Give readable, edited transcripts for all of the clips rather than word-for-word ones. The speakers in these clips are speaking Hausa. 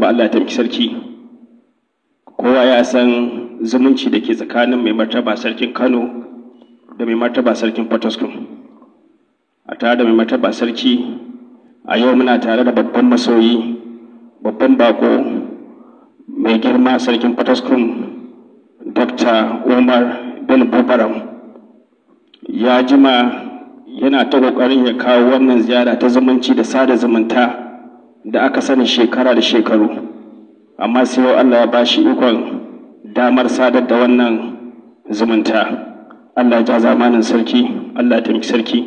Ba Allah ya taimaki sarki. Kowa ya san zumunci da ke tsakanin mai martaba sarkin Kano da mai martaba sarkin Potoskum. A tare da mai martaba sarki a yau muna tare da babban masoyi, babban bako, mai girma sarkin Potoskum, Dr. Umar Bin Bubaram. Ya jima yana ta ƙoƙarin ya kawo wannan ziyara ta zumunci da sada zumunta da aka sani shekara da shekaru, amma sai yau Allah ya bashi ikon damar sadar da wannan zumunta. Allah ya ja zamanin sarki, Allah ya taimaki sarki,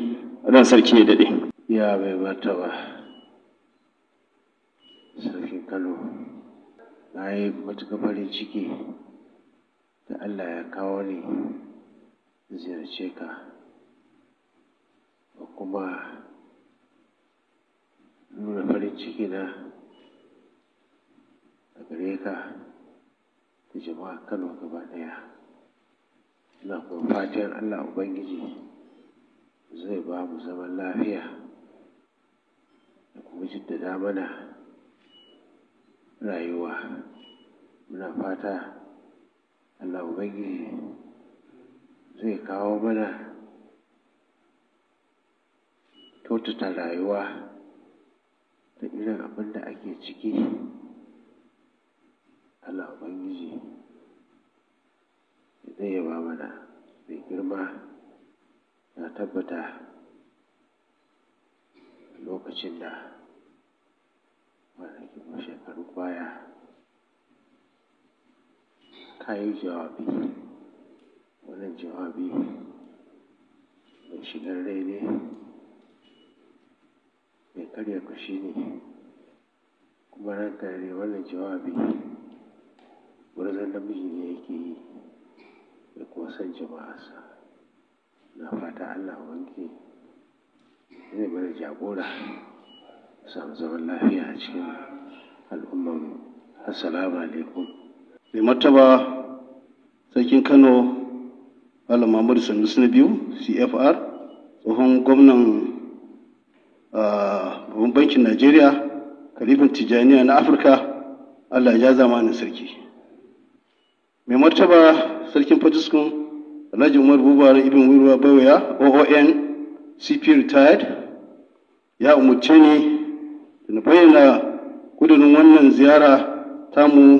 ran sarki ya daɗe. Ya mai martaba sarkin Kano, na yi matuƙar farin ciki da Allah ya kawo ni ziyarce ka, da kuma nuna farin ciki na a gare ka da jama'a Kano gaba ɗaya. Ina kuma fatan Allah Ubangiji zai ba mu zaman lafiya da kuma jaddada mana rayuwa. Muna fata Allah Ubangiji zai kawo mana kyautata rayuwa da irin abin da ake ciki. Allah Ubangiji ya ɗayyaba mana mai girma. Na tabbata lokacin da kwanaki ko shekaru baya ka yi jawabi, wannan jawabi mai shigar rai ne, mai karya kashi ne, kuma ranka ne wannan jawabi gwarzon namiji ne yake yi da kuma son jama'arsa. Na fata Allah Ubangiji zai mana jagora samu zaman lafiya a cikin al'ummarmu. Assalamu alaikum. Mai martaba sarkin Kano, Malam Muhammadu Sanusi na biyu, CFR, tsohon gwamnan babban bankin Najeriya, kalifin Tijjaniya na Afirka, Allah ya ja zamanin sarki. Mai martaba sarkin Potiskum, Alhaji Umar Bubar Ibn Wirwa Bawaya, OON, CP retired, ya umarce ni da na bayyana kudurin wannan ziyara tamu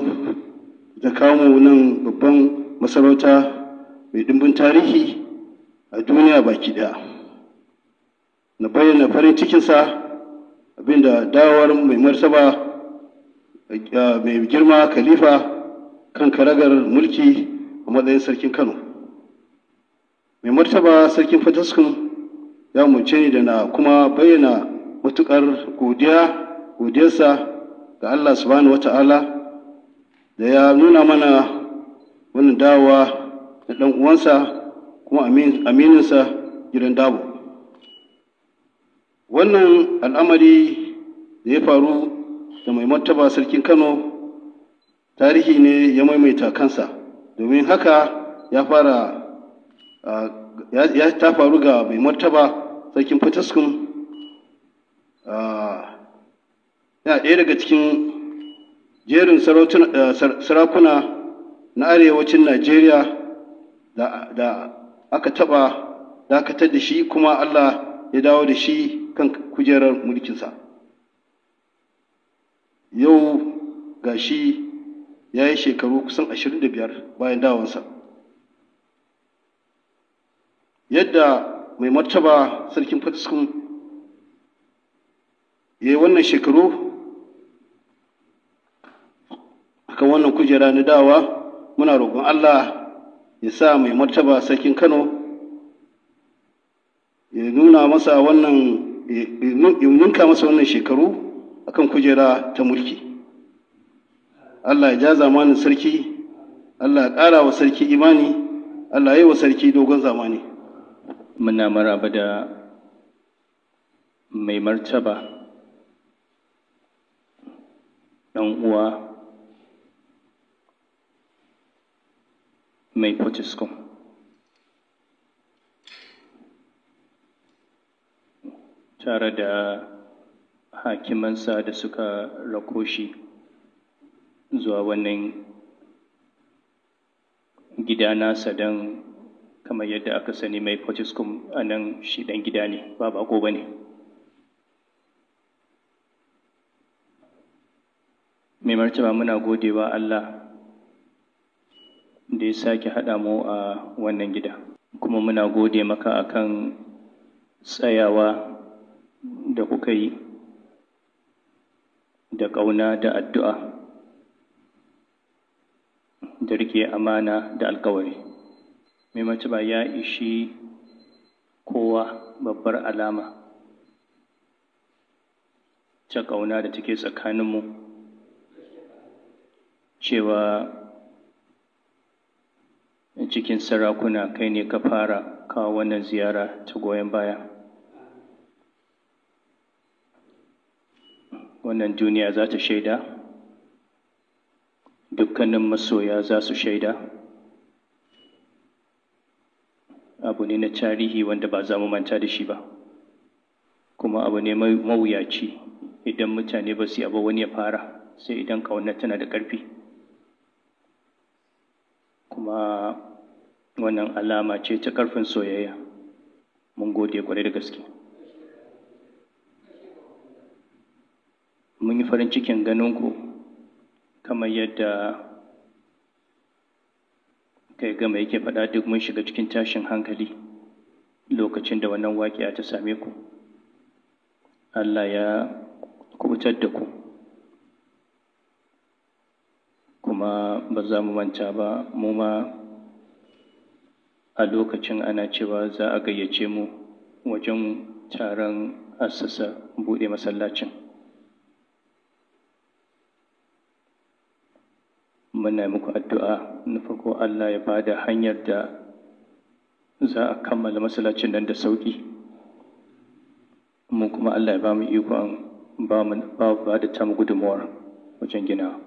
da kawo nan babban masarauta mai dimbin tarihi a duniya baki daya. Na bayyana farin cikinsa abinda dawowar mai martaba mai girma khalifa kan karagar mulki a matsayin sarkin Kano. Mai martaba sarkin Potiskum ya umarce ni da na kuma bayyana matukar godiyarsa ga Allah subhanahu wata'ala da ya nuna mana wannan dawowa da ɗan uwansa kuma amininsa gidan Dabo. Wannan al'amari da ya faru da mai martaba sarkin Kano tarihi ne ya maimaita kansa, domin haka ya fara ya ta faru ga mai martaba sarkin Potiskum. Yana ɗaya daga cikin jerin sarakuna na arewacin Najeriya da aka taɓa dakatar da shi kuma Allah ya dawo da shi kan kujerar mulkinsa. Yau ga shi ya yi shekaru kusan 25 bayan dawansa. Yadda mai martaba sarkin Potiskum ya yi wannan shekaru akan wannan kujera na dawa, muna roƙon Allah ya sa mai martaba sarkin Kano ya nuna masa wannan, ya ninka masa wannan shekaru akan kujera ta mulki. Allah ya ja zamanin sarki, Allah ya ƙara wa sarki imani, Allah ya yi wa sarki dogon zamani. Muna maraba da mai martaba ɗan uwa mai Potiskum. Tare da hakimansa da suka rako shi. zuwa wannan gida nasa, don kamar yadda aka sani mai Potiskum a nan shi ɗan gida ne, ba bako ba ne. Mai martaba, muna godewa Allah da ya sake haɗa mu a wannan gida, kuma muna gode maka akan tsayawa da kuka yi da ƙauna da addu'a da rike amana da alkawari. Mai martaba, ya ishi kowa babbar alama ta ƙauna da take tsakaninmu cewa cikin sarakuna kai ne ka fara kawo wannan ziyara ta goyon baya. Wannan duniya za ta shaida, dukkanin masoya za su shaida. Abu ne na tarihi wanda ba za mu manta da shi ba, kuma abu ne mawuyaci idan mutane ba su yi abu wani ya fara, sai idan ƙaunar tana da ƙarfi. Kuma wannan alama ce ta ƙarfin soyayya. Mun gode kwarai da gaske. Mun yi farin cikin ganinku, kamar yadda kai gama yake faɗa, duk mun shiga cikin tashin hankali lokacin da wannan waƙiya ta same ku. Allah ya kubutar da ku, kuma ba za mu manta ba, mu ma a lokacin ana cewa za a gayyace mu wajen taron assasa buɗe masallacin. Muna muku addu'a na farko, Allah ya bada hanyar da za a kammala masallacin nan da sauƙi, mu kuma Allah ya ba mu ikon ba ba da tamu gudunmuwar wajen gina.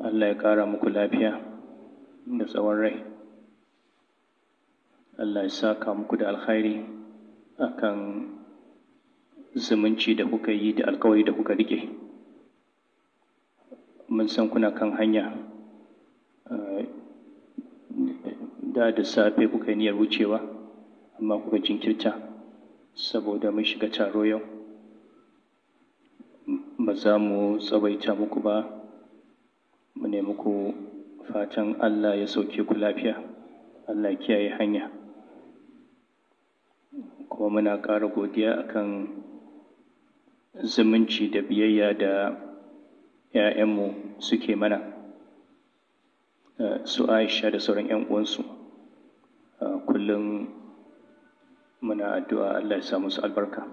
Allah ya ƙara muku lafiya da tsawon rai. Allah ya saka muku da alkhairi akan zumunci da kuka yi da alkawari da kuka rike. Mun san kuna kan hanya, da safe kuka yi niyyar wucewa, amma kuka jinkirta saboda mun shiga taro yau. Ba za mu tsawaita muku ba, mu ne muku fatan Allah ya sauke ku lafiya, Allah ya kiyaye hanya. Kuma muna ƙara godiya akan zumunci da biyayya da ‘ya'yanmu suke mana, su Aisha da sauran ‘yan uwansu. Kullum muna addu'a Allah ya sa musu albarka.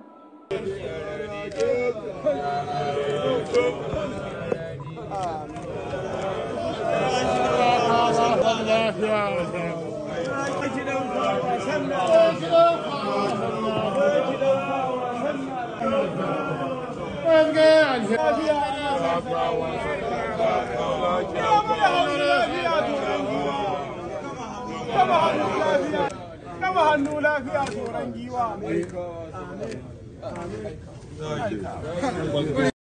Kama hannu lafiya tsoron giwa.